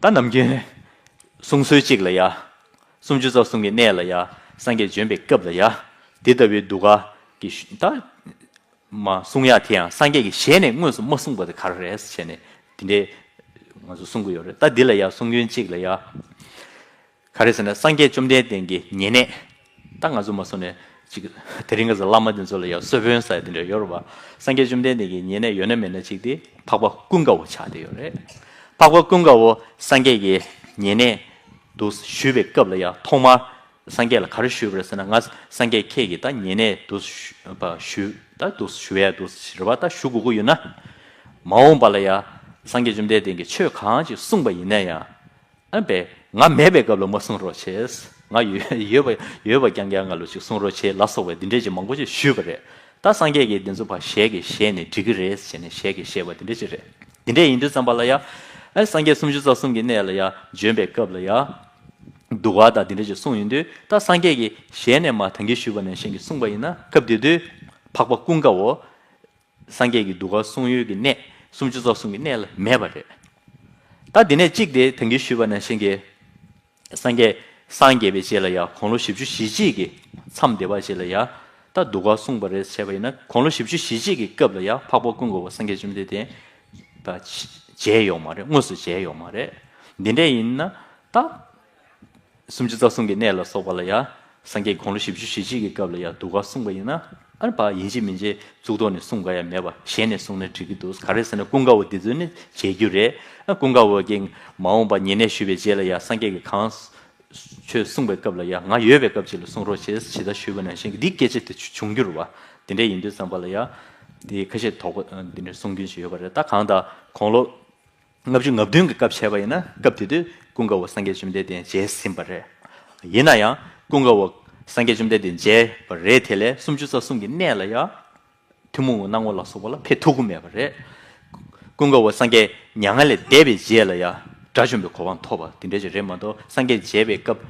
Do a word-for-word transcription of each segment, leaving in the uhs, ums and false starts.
ད་ནམ་རྒྱུན་གསུང་སྲོལ་གཅིག་ལ་ཡ། སུམ་ཅུ་རྩ་གསུམ་གྱི་གནས་ལ་ཡ། སངས་རྒྱས་བྱོན་པའི་སྐབས་ལ་ཡ། དེ་ལྟ་བུའི་གདུགས་དཀར་གྱི་ཤུ་ད། མ་གསུང་ཡག་དེ་ཡང་སངས་རྒྱས་ཀྱི་ཞལ་ནས་དངོས་སུ་མ་གསུངས་པ་དེ་ག་རེ་རེད་ཟེར་ནས་དེ་འདྲའི་ང་ཚོ་གསུང་གི་ཡོད་རེད། ད་འདི་ལ་ཡ་གསུང་རྒྱུན་གཅིག་ལ་ཡ། ག་རེ་ཟེར་ན་སངས་རྒྱས་བཅོམ་ལྡན་འདས་ཀྱི་ཉེ་གནས། ད་ང་ཚོ་མ་སོང་ནས་ཅིག་དེ་རིང་ང་ཚོ་བླ་མ་དེ་ཚོ་ལ་ཡང་གསོལ་དཔོན་ཟེར་དེ་འདྲ་ཡོད་རེད་བ། སངས་རྒྱས་བཅོམ་ལྡན་འདས་ཀྱི་ཉེ་གནས་ཡོད་ན་མེད་ན་ཅིག་དེ་འཕགས་པ་ཀུན་དགའ་བོ་ཆགས་བསྡད་ཡོད་རེད། འཕགས་པ་ཀུན་དགའ་བོ་སངས་རྒྱས་ཀྱི་ཉེ་གནས་དུ་བཞུགས་པའི་སྐབས་ལ་ཡང་ཐོག་མར་སངས་རྒྱས་ལ་ག་རེ་ཞུས་པ་རེད་ཟེར་ན། ང་སངས་རྒྱས་ཁྱེད་ཀྱི་ད་ཉེ་གནས་དུ་བཞུགས་པ་ཞུ་ད་དུ་བཞུགས་ཡ་དུ་ཞེས་པ་ད་ཞུ་དགོས་ཀྱི་ཡོད་ན། མ་འོངས་པ་ལ་ཡང་སངས་རྒྱས་བཅོམ་ལྡན་འདས་ཀྱིས་ཆོས་གང་ཅིག་གསུངས་པ་ཡིན་ན་ཡང་། ཨ་པས་ང་མེད་པའི་སྐབས་ལ་མ་གསུང་རོགས་བྱས། ང་ཡོད་ཡོད་པ་ཡོད་པ་རྐྱང་རྐྱང་ང་ལ་ཅིག་གསུང་རོགས་བྱས་ལ་སོགས་པའི་འདི་འདྲས་ཅིག་མང་པོ་ཅིག་ཞུས་པ་རེད། ད་སངས་རྒྱས་ཀྱིས་འདི་ཚོ་ཕར་ཞལ་གྱིས་བཞེས་ནས་འགྲིག་གི་རེད་ཟེར་ནས་ཞལ་གྱིས་བཞེས་པ་འདི་འདྲས་ཅིག་རེད། འདི་འདྲས་ཡིན་དུས་ཙམ་པ་ལ་ཡ། ཨ་སངས་རྒྱས་སུམ་ཅུ་རྩ་གསུམ་གྱི་གནས་ལ་ཡ་བྱོན་པའི་སྐབས་ལ་ཡ། གདུགས་དཀར་དང་འདི་འདྲས་ཅིག་གསུངས་ཡོང་དུས་ད་སངས་རྒྱས་ཀྱིས་ཞལ་ནས་མར་ད་གིན་ཞུས་པ་ནང་བཞིན་གྱི་གསུངས་པ་ཡིན་ན་སྐབས་དེ་དུས་འཕགས་པ་ཀུན་དགའ་བོ། སངས་རྒྱས་ཀྱི་གདུགས་དཀར་གསུང་ཡུལ་གྱི་གནས་སུམ་ཅུ་རྩ་གསུམ་གྱི་གནས་ལ་མེད་པ་རེད། ད་འདི་ནས་གཅིག་དེ་ད་གིན་ཞུས་པ་ནང་བཞིན་གྱི་སངས་རྒྱས་སངས་རྒྱས་པའི་རྗེས་ལ་ཡང་དགུང་ལོ་བཞི་བཅུ་ཞེ་གཅིག་གི་མཚམས་བསྡད་པ་ཞིག་ལ་ཡང་ད་གདུགས་དཀར་གསུངས་པ་རེད་བྱས་པ་ཡིན་ན། དགུང་ལོ་བཞི་བཅུ་ཞེ་གཅིག་གི་སྐབས་ལ་ཡང་འཕགས་པ་ཀུན་དགའ་བོ་སངས་རྒྱས་བཅོམ་ལྡན་འདས་ད་མཇལ་ཡོད་མ་རེད། དངོས་སུ་མཇལ་ཡོད་མ་རེད། འདི་འདྲས་ཡིན་ན་ད། སུམ་ཅུ་རྩ་གསུམ་གྱི་གནས་ལ་སོགས་པ་ལ་ཡང་། སངས་རྒྱས་དགུང་ལོ་བཞི་བཅུ་ཞེ་གཅིག་གི་སྐབས་ལ་ཡང་གདུགས་དཀར་གསུངས་པ་ཡིན་ན། ཨ་ནི་ཕར་ཡིན་གཅིག་མིན་གཅིག་གཙུག་ཏོར་ནས་གསུང་ག་ཡ་མེད་པ་ཞལ་ནས་གསུངས་ན་འགྲིག་གི་འདུག་ག་རེ་ཟེར་ན་ཀུན་དགའ་བོ་འདི་ཚོ་ནི་མཇལ་རྒྱུ་རེད། ཨ་ཀུན་དགའ་བོ་གིས་མ་འོངས་པ་ཉེ་གནས་ཞུས་པའི་རྗེས་ལ་ཡང་སངས་རྒྱས་ཀྱིས་གང་ཆོས་གསུངས་པའི་སྐབས་ལ་ཡང་ང་ཡོད་པའི་སྐབས་ཅིག་ལ་གསུང་རོགས་བྱེད་ཅེས་ད་ཞུས་པ་ནང་བཞིན་གྱི་འདི་སྐད་ཆ་དེ་བྱུང་རྒྱུ་རེད་བ། དེ་འདྲ་ཡིན་དུས་ཙམ་པ་ལ་ཡང་། འདི་ཁ་ཤས་དོགས་པ་འདི་འདྲ་གསུང་རྒྱུན་ཞིག་ཡོད་པ་རེད། ད་གང་ལྟར་དགུང་ལོ། ལྔ་བཅུ་ང་བདུན་གྱི་སྐབས་བྱས་པ་ཡིན་ན་སྐབས་དེ་དུས་ཀུན་དགའ་བོ་སངས་རྒྱས་བཅོམ་ལྡན་འདས་མཇལ་ཟིན་པ་རེད། ཡིན་ན་ཡང་ཀུན་དགའ་བོ་སངས་རྒྱས་བཅོམ་ལྡན་འདས་མཇལ་བ་རེད། དེ་ལས་སུམ་ཅུ་རྩ་གསུམ་གྱི་གནས་ལ་ཡང་ཐུན་མོང་གི་སྣང་ངོ་ལ་སོགས་པ་ལ་ཕེབས་ཐུབ་ཀྱི་མེད་པ་རེད། ཀུན་དགའ་བོ་སངས་རྒྱས་མྱ་ངན་ལས་འདས་པའི་རྗེས་ལ་ཡང་དགྲ་བཅོམ་པའི་གོ་འཕང་ཐོབ་པ་དེ་འདྲ་ཅིག་རེད་མ་གཏོགས། སངས་རྒྱས་མཇལ་བའི་སྐབས་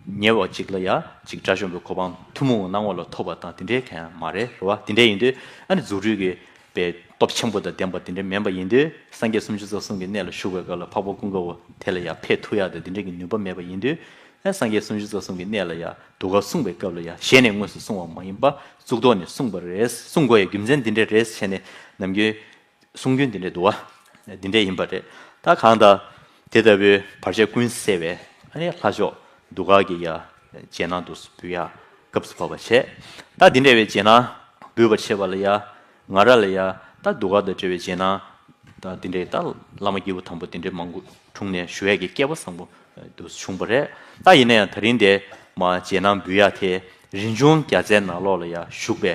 ཉེ་བ་ཅིག་ལ་ཡང་ཅིག་དགྲ་བཅོམ་པའི་གོ་འཕང་ཐུན་མོང་གི་སྣང་ངོ་ལ་ཐོབ་པ་དང་དེ་འདྲའི་གང་ཡང་མ་རེད། རེད་བ། དེ་འདྲ་ཡིན་དུས་ཨ་ནི་རྫུ་འཕྲུལ་གྱི་པའི་སྟོབས་ཆེན་པོ་དང་ལྡན་པ་དེ་འདྲ་མིན་པ་ཡིན་དུས། སངས་རྒྱས་སུམ་ཅུ་རྩ་གསུམ་གྱི་གནས་ལ་བཞུགས་པའི་སྐབས་ལ་འཕགས་པ་ཀུན་དགའ་བོ་དེ་ལ་ཡང་ཕེབས་ཐུབ་ཡག་དང་དེ་འདྲ་གི་ནུས་པ་མེད་པ་ཡིན་དུས། ཨ་སངས་རྒྱས་སུམ་ཅུ་རྩ་གསུམ་གྱི་གནས་ལ་ཡང་གདུགས་དཀར་གསུངས་པའི་སྐབས་ལ་ཡང་ཞལ་ནས་དངོས་སུ་གསུངས་པ་མ་ཡིན་པ་གཙུག་ཏོར་ནས་གསུངས་པ་རེད། གསུང་དགོས་ཡ་རྒྱུ་མཚན་འདི་འདྲ་རེད་བྱས་ནས་ནམ་རྒྱུན་གསུང་རྒྱུན་འདི་འདྲ་འདུག་བ། འདི་འདྲ་ཡིན་པ་རེད། ད་གང་ལྟར་དེ་ལྟ་བུའི་བར་ཆད་ཀུན་སེལ་བའི་ཨ་ནི་ལྷ་མཆོག་གདུགས་དཀར་གྱི་ཡ་རྗེས་གནང་དུ་འབུལ་ཡ་སྐབས་སུ་བབས་པ་བྱས། ད་འདི་འདྲ་བའི་རྗེས་གནང་འབུལ་བར་བྱེད་པ་ལ་ཡ། ང་རང་ལ་ཡ་ད་གདུགས་དཀར་དང་འབྲེལ་བའི་རྗེས་གནང་ད་འདི་འདྲའི་ད་བླ་མ་སྐྱེས་བུ་དམ་པ་འདི་འདྲའི་མང་པོ་དྲུང་ནས་ཞུ་ཡ་གི་སྐལ་བ་བཟང་པོ་དུ་བྱུང་བ་རེད། ད་ཡིན་ན་ཡང་དེ་རིང་འདིར་མ་རྗེས་གནང་འབུལ་ཡ་དེ་རིན་འབྱུང་རྒྱལ་མཚན་ནང་ལོགས་ལ་ཡ་བཞུགས་པའི་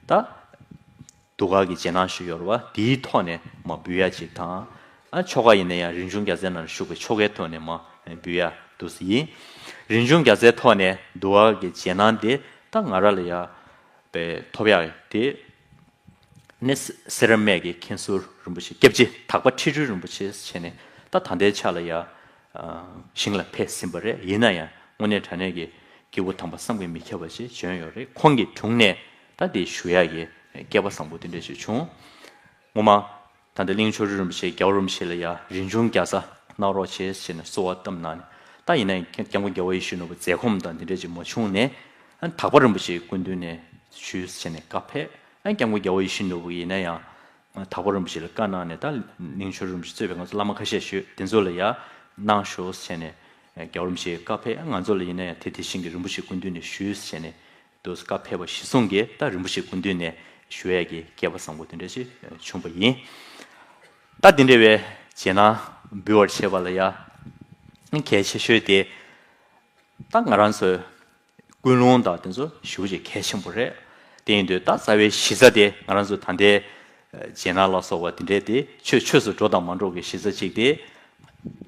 ད། གདུགས་དཀར་གྱི་རྗེས་གནང་ཞུ་ཡོད་རེད་བ། དེའི་ཐོག་ནས་མ་འབུལ་ཡ་ཅིག་དང་། ཨ་ཆོ་ག་ཡིན་ན་ཡང་རིན་འབྱུང་རྒྱལ་མཚན་ནང་བཞུགས་པའི་ཆོ་གའི་ཐོག་ནས་མ་འབུལ་ཡ་འདུག་སེ་ཡིན། རིན་འབྱུང་རྒྱལ་མཚན་ཐོག་ནས་གདུགས་དཀར་གྱི་རྗེས་གནང་དེ་ད་ང་རང་ལ་ཡ་པའི་ཐོབ་ཡ་དེ་ནི་སེ་ར་སྨད་ཀྱི་མཁན་ཟུར་རིན་པོ་ཆེ་སྐྱབས་རྗེ་དག་པ་ཁྲི་སྤྲུལ་རིན་པོ་ཆེ་བྱས་ནས་ད་ད་ལྟའི་ཆ་ལ་ཡ་ཞིང་ལ་ཕེབས་ཟིན་པ་རེད། ཡིན་ན་ཡང་དངོས་གནས་དྲང་གནས་ཀྱི་སྐྱེས་བུ་དམ་པ་བསམ་གྱིས་མི་ཁྱབ་པ་ཞིག་བྱོན་ཡོད་རེད། ཁོང་གི་དྲུང་ནས་ད་དེ་ཞུ་ཡག་གི་སྐལ་པ་བཟང་པོ་དེ་འདྲ་ཞིག་བྱུང་། ངོ་མ་ད་ལྟ་གླིང་བཅུ་རིན་པོ་ཆེ་རྒྱལ་བ་རིན་པོ་ཆེ་ལ་ཡ་རིན་འབྱུང་རྒྱལ་ས་གནང་རོགས་བྱེད་ཟེར་ནས་གསོལ་བ་བཏབ་གནང་ནས། ད་ཡིན་ན་ཡང་སྐྱབས་མགོན་རྒྱལ་བ་ཡིད་བཞིན་ནོར་བུ་མཛད་ཁོམ་དང་དེ་འདྲ་ཅིག་མ་བྱུང་ནས། ཨ་དག་པ་རིན་པོ་ཆེའི་སྐུ་མདུན་ནས་ཞུས་ཟེར་ནས་བཀའ་ཕེབས། ཨ་སྐྱབས་མགོན་རྒྱལ་བ་ཡིད་བཞིན་ནོར་བུ་ཡིན་ན་ཡང་དག་པ་རིན་པོ་ཆེ་ལ་བཀའ་གནང་ནས། ད་གླིང་བཅུ་རིན་པོ་ཆེ་གཙོས་པའི་ང་ཚོ་བླ་མ་ཁ་ཤས་ཞུས་དེ་ཚོ་ལ་ཡ་གནང་ཤོག་ཟེར་ནས་རྒྱལ་བ་རིན་པོ་ཆེས་བཀའ་ཕེབས། ང་ཚོ་ལ་ཡིན་ན་ཡང་དེ་དེ་བཞིན་གྱི་རིན་པོ་ཆེའི་སྐུ་མདུན་ནས་ཞུས་ཟེར་ནས་དུ་བཀའ་ཕེབས་པ་གཞིར་བཟུང་གིས་ད་རིན་པོ་ཆེའི་སྐུ་མདུན་ནས་ཞུ་ཡས་ཀྱི་སྐལ་པ་བཟང་པོ་དེ་འདྲ་ཞིག་བྱུང་བ་ཡིན། ད་དེ་འདྲ་བའི་རྗེས་གནང་འབུལ་བར་བྱེད་པ་ལ་ཡ་གལ་ཆེ་ཤོས་དེ་ད་ང་རང་ཚོའི་ཀུན་སློང་དང་དེ་ཚོ་ཞེ་པོ་ཅིག་གལ་ཆེན་པོ་རེད། དེ་ཡིན་དུས་ད་རྩ་བའི་གཞི་རྩ་དེ་ང་རང་ཚོ་ད་ལྟའི་རྗེས་གནང་ལ་སོགས་པ་དེ་འདྲའི་དེ་ཆོས་ཆོས་སུ་འགྲོ་དང་མ་འགྲོ་གི་གཞི་རྩ་གཅིག་དེ་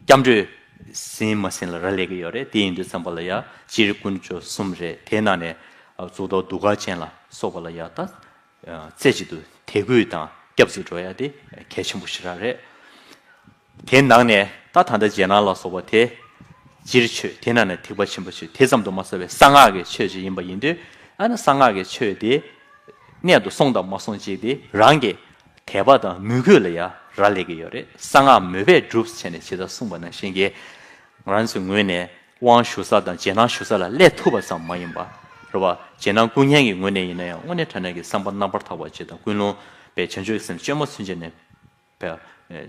སྐྱབས་འགྲོས་ཟིན་མ་ཟིན་ལ་རག་ལས་ཀྱི་ཡོད་རེད། དེ་ཡིན་དུས་ཙམ་པ་ལ་ཡ་སྤྱིར་དཀོན་མཆོག་གསུམ་རེད། དེའི་ནང་ནས་གཙུག་ཏོར་གདུགས་དཀར་ཅན་ལ་སོགས་པ་ལ་ཡ་ད་རྩེ་གཅིག་ཏུ་དད་གུས་དང་སྐྱབས་སུ་འགྲོ་ཡ་དེ་གལ་ཆེན་པོ་ཞེ་དྲག་རེད། དེའི་ནང་ནས་ད་ད་ལྟ་རྗེས་གནང་ལ་སོགས་པ་དེ་སྤྱིར་ཆོས། དེ་ནང་ནས་ཐེག་པ་ཆེན་པོ་ཆོས་དེ་ཙམ་དུ་མ་ཟད་པའི་གསང་སྔགས་ཀྱི་ཆོས་ཅིག་ཡིན་པ་ཡིན་དུས། ཨ་ནི་གསང་སྔགས་ཀྱི་ཆོས་དེ་གནད་དུ་སོང་དང་མ་སོང་ཅིག་དེ་རང་གི་དད་པ་དང་མོས་གུས་ལ་ཡ་ རག་ལས་ཀྱི་ཡོད་རེད། གསང་སྔགས་མོས་པས་འགྲུབ་ཟེར་ནས་ཇི་ལྟར་གསུངས་པ་ནང་བཞིན་གྱི། ང་རང་ཚོའི་ངོས་ནས་དབང་ཞུ་ས་དང་རྗེས་གནང་ཞུ་ས་ལ་སླེབས་ཐུབ་པ་ཙམ་མ་ཡིན་པ། རེད་བ། རྗེས་གནང་སྐུ་བརྙན་གྱི་ངོས་ནས་ཡིན་ན་ཡང་དངོས་གནས་དྲང་གནས་ཀྱི་བསམ་པ་རྣམ་པར་དག་པ་ཅིག་དང་ཀུན་སློང་དཔེ་བྱང་ཆུབ་སེམས་བཅོས་མ་ཚུན་ཆད་ནས་དཔེ་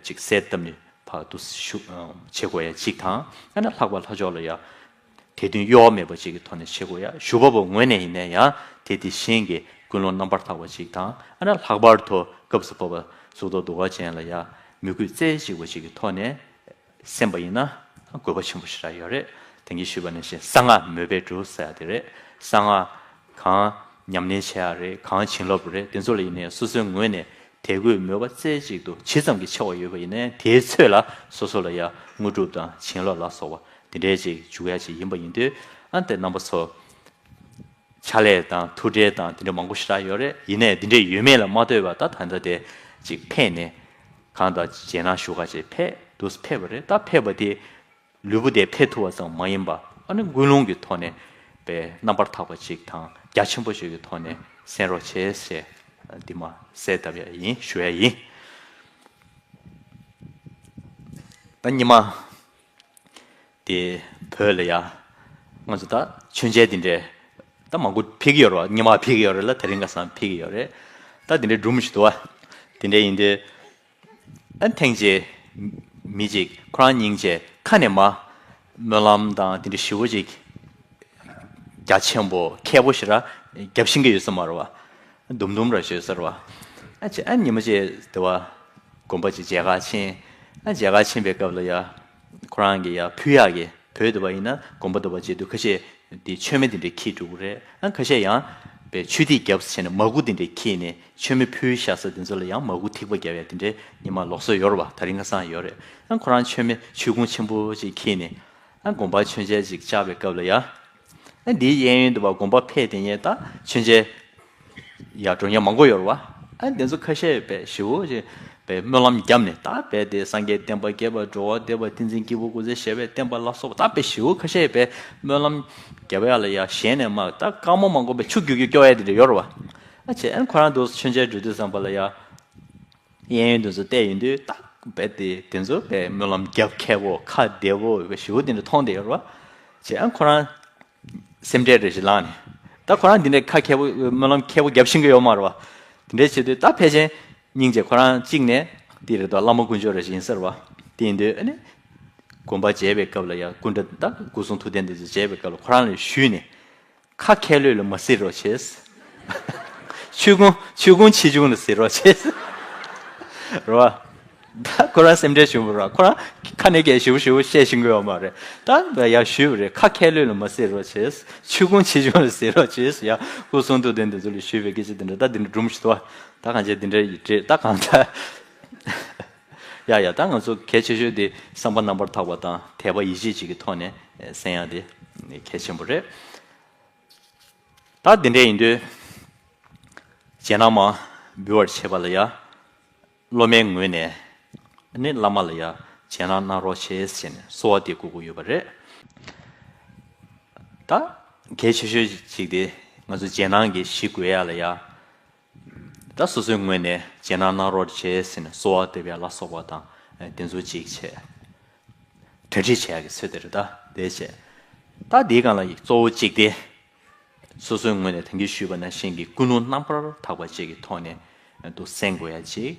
ཅིག་གསལ་བཏབ་ནས་ཕར་དུ་ཞུ་བྱེད་དགོས་ཡ་ཅིག་དང་། ཨ་ནི་ལྷག་པར་ལྷ་ཕྱོགས་ལ་ཡ་དད་འདུན་གཡོ་བ་མེད་པ་ཅིག་གི་ཐོག་ནས་བྱེད་དགོས་ཡ། ཞུ་བ་པོ་ངོས་ནས་ཡིན་ན་ཡང་དེ་དེ་བཞིན་གྱི་ཀུན་སློང་རྣམ་པར་དག་པ་ཅིག་དང་། ཨ་ནི་ལྷག་པར་དུ་སྐབས་སུ་བབ་པ་གཙུག་ཏོར་གདུགས་དཀར་ཅན་ལ་ཡ་མོས་གུས་རྩེ་གཅིག་པ་ཅིག་གི་ཐོག་ནས། གསན་པ་ཡིན་ན་དགོས་པ་ཆེན་པོ་ཞེ་དྲག་ཡོད་རེད། དེང་གི་ཞུས་པ་ནང་བཞིན་གསང་སྔགས་མོས་པས་འགྲུབ་ཟེར་ཡ་དེ་རེད། གསང་སྔགས་གང་ཉམས་ལེན་བྱེད་ཡ་རེད། གང་བྱིན་རླབས་རེད། དེ་ཚོ་ལ་ཡིན་ནའི་སོ་སོའི་ངོས་ནས་དད་གུས་མོས་པ་རྩེ་གཅིག་ཏུ་ཇི་ཙམ་གྱིས་ཆེ་བ་ཡོད་པ་ཡིན་ནའི་དེའི་ཚོད་ལ་སོ་སོ་ལ་ཡ་དངོས་གྲུབ་དང་བྱིན་རླབས་ལ་སོགས་པ་དེ་འདྲའི་ཅིག་འཇུག་ཡ་ཅིག་ཡིན་པ་ཡིན་དུས། ཨ་ནི་དེ་རྣམ་པ་ཚོ། ཕྱག་ལས་དང་ཐུགས་ཁྲལ་དང་དེ་འདྲ་མང་པོ་ཞེ་དྲག་ཡོད་རེད། ཡིན་ནའི་དེ་འདྲ་ཡོད་མེད་ལ་མ་ལྟོས་པར་ད་ད་ལྟ་དེ་ཅིག་ཕེབས་ནས་གང་ལྟར་རྗེས་གནང་ཞུ་ག་ཅིག་ཕེབས་འདུག་ཕེབས་པ་རེད། ད་ཕེབས་པ་དེ་ལུས་པོ་དེ་ཕེབས་ཐུབ་པ་ཙམ་མ་ཡིན་པ། ཨ་ནི་ཀུན་སློང་གི་ཐོག་ནས་པའི་རྣམ་པར་དག་པ་ཅིག་དང་རྒྱ་ཆེན་པོ་ཞིག་གི་ཐོག་ནས་གསན་རོགས་བྱེད་ཞེས་འདི་མ་གསལ་བཏབ་ཡ་ཡིན། ཞུ་ཡ་ཡིན། ད་ཉི་མ། དེ་བོད་ལ་ཡ། ང་ཚོ་ད་མཆོད་མཇལ་དེ་འདྲས་ད་མང་པོ་ཕེབས་ཀྱི་ཡོད་རེད་བ། སྔོན་མ་ཕེབས་ཀྱི་ཡོད་རེད་ལ། དེ་རིང་ཁ་སང་ཕེབས་ཀྱི་ཡོད་རེད། ད་དེ་འདྲས་འགྲོ་མི་ཞིག་འདུག་བ། དེ་འདྲས་ཡིན་དུས། ཨ་ཐེངས་གཅིག་མི་གཅིག་ཁོ་རང་སྙིང་རྗེ་ཁ་ནས་མ། སྨོན་ལམ་དང་དེ་འདྲས་ཞེ་པོ་ཅིག་རྒྱ་ཆེན་པོ་མཁས་པོ་ཞེ་དྲག་རྒྱབ་ཤེས་ཀྱི་ཡོད་ས་མ་རེད་བ། དུམ་དུམ་ར་ཞོད་ཟེར་བ། ཨ་ཅེ་ཨ་ཉི་མ་ཅིག་དེ་བ། དགོན་པ་ཅིག་མཇལ་ཁ་ཕྱིན། ཨ་མཇལ་ཁ་ཕྱིན་པའི་སྐབས་ལ་ཡ། ཁོ་རང་གི་ཡ་ཕུལ་ཡག་གི་བོད་དུ་བ་ཡིན་ན་དགོན་པ་དུ་བ་བྱེད་དུས་ཁ་ཤས་དེ་མཆོད་མེ་དེ་འདྲས་འཁྱེར་འགྲོ་གི་རེད། ཨ་ཁ་ཤས་ཡང་པའི་མཆོད་ཐིག་རྒྱབ་བྱས་ནས་མར་ཁུ་དེ་འདྲས་འཁྱེར་ནས་མཆོད་མེ་ཕུལ་བཞག་ས་དེ་ཚོ་ལ་ཡང་མར་ཁུ་ཐིགས་པ་རྒྱབ་ཡ་དེ་འདྲས་ཉི་མ་ལོགས་སུ་ཡོད་རེད་བ། དེ་རིང་ཁ་སང་ཡོད་རེད། ཨ་ཁོ་རང་མཆོད་མེ་མཆོད་ཀོང་ཆེན་པོ་ཅིག་འཁྱེར་ནས། ཨ་དགོན་པར་མཆོད་མཇལ་ཅིག་བཅར་བའི་སྐབས་ལ་ཡ། ཨ་འདིའི་གཡས་གཡོན་དུ་བ་དགོན་པ་ཕེབས་དེ་ཉིད་ད་མཆོད་མཇལ་ཡར་འགྲོ་མཁན་མང་པོ་ཡོད་རེད་བ། ཨ་དེ་ཚོ་ཁ་ཤས་པའི་ཞེ་པོ་ཅིག་པའི་སྨོན་ལམ་བརྒྱབ་ནས་ད་པའི་དེ་སངས་རྒྱས་བསྟན་པ་རྒྱས་པ་འགྲོ་བ་བདེ་བ་ཏིང་འཛིན་སྐྱེས་བུ་སྐུ་ཚེ་ཞབས་པད་བརྟན་པ་ལ་སོགས་པ་ད་པའི་ཞེ་པོ་ཁ་ཤས་པའི་སྨོན་ལམ་བརྒྱབ་ཡ་ལ་ཡ་ཞལ་ནས་མར་ད་དཀར་མོ་མང་པོ་པའི་ཆུ་རྒྱུག་རྒྱུག་སྐྱོ་ཡ་དེ་འདྲ་ཡོད་རེད་བ། ཨ་ཅེ་ཨ་ཁོ་རང་དུ་མཆོད་མཇལ་འགྲོ་དུས་ཙམ་པ་ལ་ཡ། གཡས་གཡོན་དུ་ཚོ་བལྟས་ཡོང་དུས་ད་རྦད་དེ་དེ་ཚོ་རྦད་སྨོན་ལམ་རྒྱབ་མཁས་པོ་ཁ་བདེ་པོ་ཞེ་པོ་དེ་འདྲ་མཐོང་བསྡད་ཡོད་རེད་བ། བྱས་ཨ་ཁོ་རང་སེམས་ཁྲལ་རེ་ཞིག་ལངས་ནས་ད་ཁོ་རང་འདི་འདྲའི་ཁ་མཁས་པོ་སྨོན་ལམ་མཁས་པོ་རྒྱབ་ཤེས་ཀྱི་ཡོད་མ་རེད་བ། དེ་འདྲའི་བྱེད་དུས་ད་ཕལ་ཆེར་སྙིང་རྗེ་ཁོ་རང་གཅིག་ནས་དེ་རེད་དོ། བླ་མ་དཀོན་མཆོག་རེ་ཞིག་ཡིན་ས་རེད་བ། དེ་ཡིན་དུས་ཨ་ནི་དགོན་པ་མཇལ་བའི་སྐབས་ལ་ཡང་སྐུ་འདྲ་ད་སྐུ་གསུང་ཐུགས་རྟེན་དེ་ཚོ་མཇལ་བའི་སྐབས་ལ་ཁོ་རང་ལ་ཞུས་ནས། ཁ་མཁས་ལོས་ལ་མ་གཟིགས་རོགས་བྱེད། ཆུ་ཁུང་ཆུ་ཁུང་ཆེ་ཆུང་ལ་གཟིགས་རོགས་བྱེད། རེད་བ། ད་ཁོ་རང་སེམས་ཁྲལ་བྱུང་བ་རེད། ཁོ་རང་ཁ་ནས་སྐད་ཞིབ་ཞིབ་བཤད་ཤེས་ཀྱི་ཡོད་མ་རེད། ད་ཡ་ཞུས་པ་རེད། ཁ་མཁས་ལོས་ལ་མ་གཟིགས་རོགས་བྱེད། ཆུ་ཁུང་ཆེ་ཆུང་ལ་གཟིགས་རོགས་བྱེད། ཡ་སྐུ་གསུང་ཐུགས་རྟེན་དེ་ཚོ་ལ་ཞུས་པའི་སྐད་ཆ་དེ་འདྲ་ད་དེ་འདྲ་སྒྲུང་ཞིག་འདུག་བ། ད་གང་བྱས་དེ་འདྲ་ཡིན་རེད། ད་གང་ལྟར། ཡ་ཡ་ད་ང་ཚོ་གལ་ཆེ་ཤོས་དེ་བསམ་པ་རྣམ་པར་དག་པ་དང་དད་པ་ཡིད་ཆེས་བཅས་ཀྱི་ཐོག་ནས་གསན་ཡ་དེ་གལ་ཆེན་པོ་རེད། ད་འདི་འདྲ་ཡིན་དུས། རྗེས་གནང་མ་འབུལ་བར་བྱེད་པ་ལ་ཡ། སློབ་མའི་ངོས་ནས། ནི་བླ་མ་ལ་ཡ། རྗེས་གནང་གནང་རོགས་བྱེད་ཟེར་ནས་གསོལ་བ་དེ་བསྐུར་གྱི་ཡོད་པ་རེད། ད། གལ་ཆེ་ཤོས་ཅིག་དེ། ང་ཚོ་རྗེས་གནང་གི་གཞི་དགོས་ཡ་ལ་ཡ། ད་སོ་སོའི་ངོས་ནས་རྗེས་གནང་གནང་རོགས་བྱེད་ཟེར་ནས་གསོལ་བ་འདེབས་ཡ་ལ་སོགས་པ་དང་། དེ་ཚོ་ཅིག་བྱས། གྲ་སྒྲིག་བྱེད་ཡག་གི་ཚོད་དེ་རེད་ད། དེ་བྱས། ད་འདིའི་སྒང་ལ་གཙོ་བོ་གཅིག་དེ། སོ་སོའི་ངོས་ནས་ད་གིན་ཞུས་པ་ནང་བཞིན་གྱི་ཀུན་སློང་རྣམ་པར་དག་པ་བཅས་ཀྱི་ཐོག་ནས་དུ་གསན་དགོས་ཡ་གཅིག་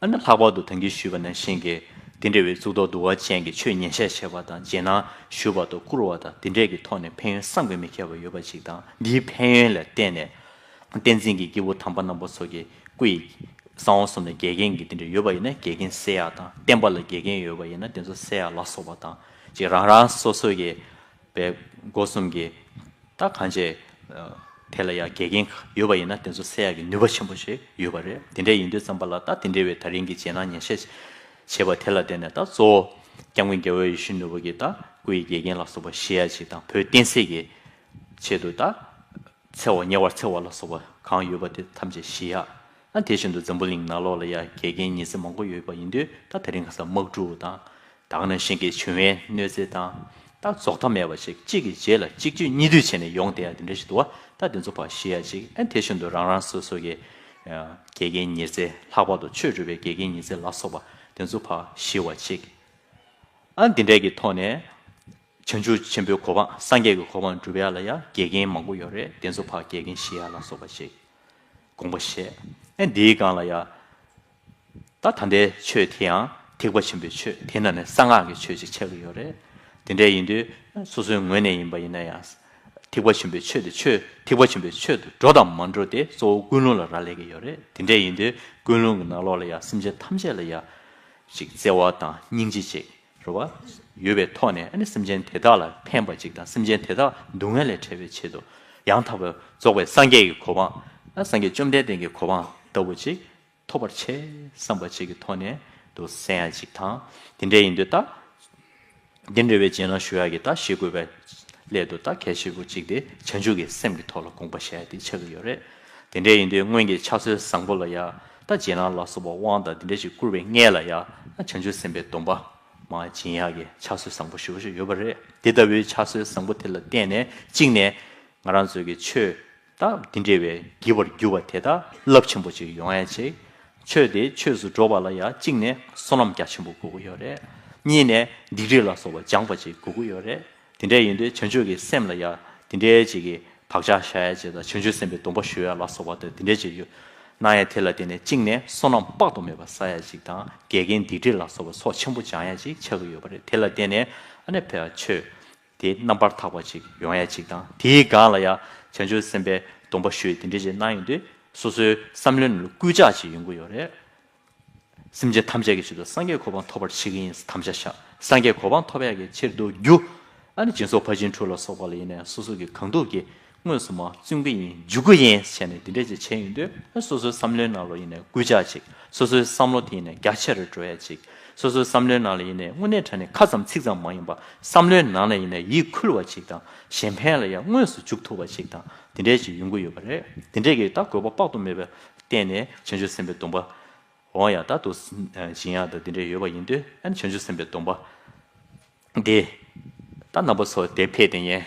ཨ་ནི་ལྷག་པར་དུ་ད་གིན་ཞུས་པ་ནང་བཞིན་གྱི་དེ་འདྲ་བའི་གཙུག་ཏོར་གདུལ་བ་ཅན་གྱི་ཆོས་ཉན་བཤད་བྱེད་པ་དང་རྗེས་གནང་ཞུ་བ་དང་བསྐུར་བ་དང་དེ་འདྲས་ཀྱི་ཐོག་ནས་ཕན་ཡོན་བསམ་གྱིས་མི་ཁྱབ་པ་ཡོད་པ་ཅིག་དང་། འདིའི་ཕན་ཡོན་ལ་བརྟེན་ནས་བསྟན་འཛིན་གྱི་སྐྱེས་བུ་དམ་པ་རྣམ་པ་ཚོ་གི་སྐུ་ཡི་གསང་བ་གསུམ་ནས་འགལ་རྐྱེན་གྱི་དེ་འདྲ་ཡོད་པ་ཡིན་ན་འགལ་རྐྱེན་སེལ་ཡག་དང་། བསྟན་པ་ལ་འགལ་རྐྱེན་ཡོད་པ་ཡིན་ན་དེ་ཚོ་སེལ་ཡག་ལ་སོགས་པ་དང་། ཅིག་རང་རང་སོ་སོ་གི་པའི་སྒོ་གསུམ་གྱི་ད་གང་བྱས་དེ་ལ་ཡང་འགལ་རྐྱེན་ཡོད་པ་ཡིན་ན་དེ་ཚོ་སེལ་ཡག་གི་ནུས་པ་ཆེན་པོ་ཞིག་ཡོད་པ་རེད། དེ་འདྲ་ཡིན་དུས་ཙམ་པ་ལ་ད་དེ་འདྲ་བའི་ད་རིང་གི་རྗེས་གནང་ཉན་བཤད་བྱས་པ་དེ་ལ་བརྟེན་ནས་ད་གཙོ་བོ་སྐྱབས་མགོན་རྒྱལ་བ་ཡིད་བཞིན་ནོར་བུ་གིས་ད་སྐུ་ཡི་འགལ་རྐྱེན་ལ་སོགས་པ་ཞི་ཡ་ཅིག་དང་། བོད་བསྟན་སྲིད་ཀྱི་ཆེད་དུ་ད་འཚེ་བ་ཉེ་བར་འཚེ་བ་ལ་སོགས་པ་གང་ཡོད་པ་དེ་ཐམས་ཅད་ཞི་ཡ། ཨ་དེ་བཞིན་དུ་འཛམ་བུ་གླིང་ནང་ལོགས་ལ་ཡང་འགལ་རྐྱེན་ཉེས་འཛུགས་མང་པོ་ཡོད་པ་ཡིན་དུས་ད་དེ་རིང་ཁ་སང་དམག་འཁྲུག་དང་། ད་ག་ནང་བཞིན་གྱི་འབྱུང་བའི་གནོད་འཚེ་དང་། ད་རྫོགས་མཐའ་མེད་པ་ཞིག་གཅིག་གི་རྗེས་ལ་གཅིག་གཅིག་གཉིས་མཐུད་བྱས་ནས་ཡོང་བསྡད་ཡ་དེ་འདྲ་ཞིག་འདུག་བ། ད་དེ་ཚོ་ཕར་ཞི་ཡ་ཅིག་ཨ་དེ་བཞིན་དུ་རང་རང་སོ་སོ་གི་འགལ་རྐྱེན་ཉེས་འཚེ། ལྷག་པར་དུ་ཆོས་སྒྲུབ་པའི་འགལ་རྐྱེན་ཉེས་འཚེ་ལ་སོགས་པ་ དེ་ཚོ་ཕར་ཞི་བ་གཅིག། ཨ་འདི་འདྲའི་གི་ཐོག་ནས་བྱང་ཆུབ་ཆེན་པོའི་གོ་འཕང་སངས་རྒྱས་ཀྱི་གོ་འཕང་སྒྲུབ་ཡ་ལ་ཡ་འགལ་རྐྱེན་མང་པོ་ཡོད་རེད། དེ་ཚོ་ཕར་འགལ་རྐྱེན་ཞི་ཡ་ལ་སོགས་པ་ཞིག་དགོངས་པ་བཞེས། ཨ་འདིའི་སྒང་ལ་ཡ། ད་ད་ལྟའི་ཆོས་དེ་ཡང་ཐེག་པ་ཆེན་པོའི་ཆོས་དེ་ནང་ནས་གསང་སྔགས་ཀྱི་ཆོས་ཅིག་ཆགས་ཀྱི་ཡོད་རེད། དེ་འདྲ་ཡིན་དུས་སོ་སོའི་ངོས་ནས་ཡིན་པ་ཡིན་ན་ཡང་། ཐེག་པ་ཆེན་པོའི་ཆོས་དེ་ཆོས་ཐེག་པ་ཆེན་པོའི་ཆོས་དུ་འགྲོ་དང་མ་འགྲོ་དེ་གཙོ་བོ་ཀུན་སློང་ལ་རག་ལས་ཀྱི་ཡོད་རེད། དེ་འདྲ་ཡིན་དུས་ཀུན་སློང་གི་ནང་ལོགས་ལ་ཡང་སེམས་ཅན་ཐམས་ཅད་ལ་ཡང་ཅིག་བརྩེ་བ་དང་སྙིང་རྗེ་ཅིག་རེད་བ། ཡོད་པའི་ཐོག་ནས་ཨ་ནི་སེམས་ཅན་དེ་དག་ལ་ཕན་པ་ཅིག་དང་སེམས་ཅན་དེ་དག་སྡུག་བསྔལ་ལས་བྲལ་བའི་ཆེད་དུ་ཡང་དག་པར་རྫོགས་པའི་སངས་རྒྱས་ཀྱི་གོ་འཕང་། ཨ་སངས་རྒྱས་བཅོམ་ལྡན་འདས་ཀྱི་གོ་འཕང་ལྟ་བུ་ཅིག་ཐོབ་པར་བྱེད་བསམ་པ་ཅིག་གི་ཐོག་ནས་འདུག་གསན་ཡ་ཅིག་དང་། དེ་འདྲ་ཡིན་དུས་ད། འདི་འདྲ་བའི་རྗེས་གནང་ཞུ་ཡ་གི་ད་ཞུ་དགོས་པའི་སླད་དུ་ད་གལ་ཆེ་པོ་ཅིག་དེ་བྱང་ཆུབ་ཀྱི་སེམས་ཀྱི་ཐོག་ལ་དགོངས་པ་བཞེས་ཡ་དེ་ཆགས་ཀྱི་ཡོད་རེད། དེ་འདྲ་ཡིན་དུས་སྔོན་གྱི་ཕྱག་སྲོལ་བཟང་པོ་ལ་ཡ་ད་རྗེས་གནང་ལ་སོགས་པ་དབང་དང་དེ་འདྲ་ཞིག་བསྐུར་བའི་སྔས་ལ་ཡ་ད་བྱང་ཆུབ་སེམས་དཔའི་སྡོམ་པ་མར་སྦྱིན་ཡ་གི་ཕྱག་སྲོལ་བཟང་པོ་ཞེ་པོ་ཞིག་ཡོད་པ་རེད། དེ་ལྟ་བུའི་ཕྱག་སྲོལ་བཟང་པོ་དེ་ལ་བརྟེན་ནས་གཅིག་ནས། ང་རང་ཚོའི་གི་ཆོས་ད་འདི་འདྲ་བའི་བགྱིས་པར་གྱུར་པ་དེ་དག་རླབས་ཆེན་པོ་ཅིག་ཡོང་ཡ་ཅིག་ཆོས་དེ་ཆོས་སུ་འགྲོ་བ་ལ་ཡང་གཅིག་ནས་བསོད་ནམས་རྒྱ་ཆེན་པོ་དགོས་ཀྱི་ཡོད་རེད། གཉིས་ནས་སྡིག་སྒྲིབ་ལ་སོགས་པ་སྦྱངས་པ་ཅིག་དགོས་ཀྱི་ཡོད་རེད། དེ་འདྲ་ཡིན་དུས་བྱང་ཆུབ་ཀྱི་སེམས་ལ་ཡང་དེ་འདྲའི་ཅིག་གི་བག་ཆགས་བཞག་ཡ་ཅིག་དང་བྱང་ཆུབ་སེམས་དཔའི་སྡོམ་པ་ཞུ་ཡ་ལ་སོགས་པ་དང་དེ་འདྲའི་ཅིག་ཡོད། གནང་ཡ་དེ་ལ་བརྟེན་ནས་གཅིག་ནས་བསོད་ནམས་དཔག་ཏུ་མེད་པ་བསགས་ཡ་ཅིག་དང་འགལ་རྐྱེན་སྡིག་སྒྲིབ་ལ་སོགས་པ་ཚོགས་ཆེན་པོ་སྦྱང་ཡ་ཅིག་ཆགས་ཀྱི་ཡོད་པ་རེད། དེ་ལ་བརྟེན་ནས་ཨ་ནི་ཕར་ཆོས། དེ་རྣམ་པར་དག་པ་ཅིག་ཡོང་ཡ་ཅིག་དང་དེའི་སྒང་ལ་ཡང་བྱང་ཆུབ་སེམས་དཔའི་སྡོམ་པ་ཞུས་དེ་འདྲ་ཅིག་གནང་ཡོང་དུས་སོ་སོའི་བསམ་བློའི་ནང་ལ་སྐུལ་ལྕག་ཅིག་ཡོང་གི་ཡོད་རེད། སེམས་ཅན་ཐམས་ཅད་ཀྱི་ཆེད་དུ་སངས་རྒྱས་གོ་འཕང་ཐོབ་པར་བྱེད་ཀྱི་ཡིན་དམ་བཅའ་བཞག་སངས་རྒྱས་གོ་འཕང་ཐོབ་ཡ་གི་ཕྱིར་དུ་རྒྱུ། ཨ་ནི་སྦྱིན་སོགས་ཕར་ཕྱིན་དྲུག་ལ་སོགས་པ་ལ་ཡིན་ནའི་སོ་སོ་གི་གང་ཐུབ་ཀྱིས། དངོས་སུ་མར་བརྩོན་གྱི་ཡིན་འཇུག་གི་ཡིན་བྱས་ནས་འདི་འདྲས་ཅིག་བྱས་ཡོང་དུས་སོ་སོའི་བསམ་བློའི་ནང་ལ་ཡིན་ནའི་སྐུལ་ལྕག་ཅིག་སོ་སོའི་བསམ་བློ་དེ་ཡིན་ནའི་རྒྱ་ཆེ་རུ་འགྲོ་ཡ་ཅིག་སོ་སོའི་བསམ་བློའི་ནང་ལ་ཡིན་ནའི་དངོས་གནས་དྲང་གནས་ཁ་ཙམ་ཚིག་ཙམ་མ་ཡིན་པ་བསམ་བློའི་ནང་ལ་ཡིན་ནའི་ཡིད་འཁུལ་བ་ཅིག་དང་གཞན་ཕན་ལ་ཡང་དངོས་སུ་འཇུག་ཐུབ་པ་ཅིག་དང་འདི་འདྲས་ཅིག་ཡོང་གི་ཡོད་པ་རེད། འདི་འདྲས་ཀྱི་ད་དགོས་པ་དཔག་ཏུ་མེད་པའི་བརྟེན་ནས་བྱང་ཆུབ་སེམས་དཔའི་སྡོམ་པ། འོང་ཡ་ད་དུ་སྦྱིན་ཡ་ད་འདི་འདྲས་ཡོད་པ་ཡིན་དུས་ཨ་ནི་བྱང་ཆུབ་སེམས་དཔའི་སྡོམ་པ། འདི། ད་རྣམ་པ་ཚོ་དེ་ཕེབས་དེ་ཡན།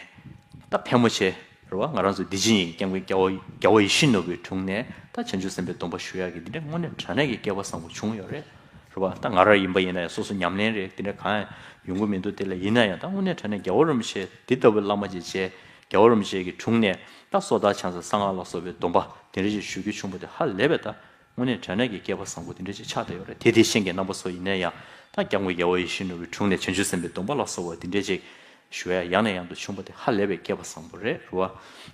ད་ཕལ་མོ་ཆེ། རེད་བ། ང་རང་ཚོ་འདི་ཕྱི་གཉིས་ཀྱི་སྐྱབས་མགོན་རྒྱལ་བ་རྒྱལ་བ་ཡིད་བཞིན་ནོར་བུའི་དྲུང་ནས་ད་བྱང་ཆུབ་སེམས་དཔའི་སྡོམ་པ་ཞུ་ཡག་གི་འདི་འདྲ་དངོས་གནས་དྲང་གནས་ཀྱི་སྐལ་པ་བཟང་པོ་བྱུང་ཡོད་རེད། རེད་བ། ད་ང་རང་ཡིན་པ་ཡིན་ན་ཡང་སོ་སོ་ཉམས་ལེན་རེད་འདི་འདྲ་གང་ཡང་ཡོང་གི་མི་འདུག་དེ་ལ་ཡིན་ན་ཡང་ད་དངོས་གནས་དྲང་གནས་རྒྱལ་བ་རིན་པོ་ཆེ་འདི་ལྟ་བུའི་བླ་མ་ཅིག་མཇལ། རྒྱལ་བ་རིན་པོ་ཆེ་གི་དྲུང་ནས་ད་སོ་ཐར་བྱང་སེམས་གསང་སྔགས་ལ་སོགས་པའི་སྡོམ་པ་དེ་འདྲ་ཞིག་ཞུ་རྒྱུ་བྱུང་བ་དེ་ཧ་ལས་པའི་ད། དངོས་གནས་དྲང་གནས་ཀྱི་སྐལ་པ་བཟང་པོ་དེ་འདྲ་ཅིག་ཆགས་བསྡད་ཡོད་རེད། དེ་དེ་བཞིན་གྱི་རྣམ་པ་ཚོ་ཡིན་ན་ཡང་ད་སྐྱབས་མགོན་རྒྱལ་བ་ཡིད་བཞིན་ནོར་བུའི་དྲུང་ནས་བྱང་ཆུབ་སེམས་དཔའི་སྡོམ་པ་ལ་སོགས་པ་དེ་འདྲ་ཅིག་ཞུ་ཡ་ཡང་ནས་ཡང་དུ་བྱུང་བ་དེ་ཧ་ལས་པའི་སྐལ་པ་བཟང་པོ་རེད། རེད་བ།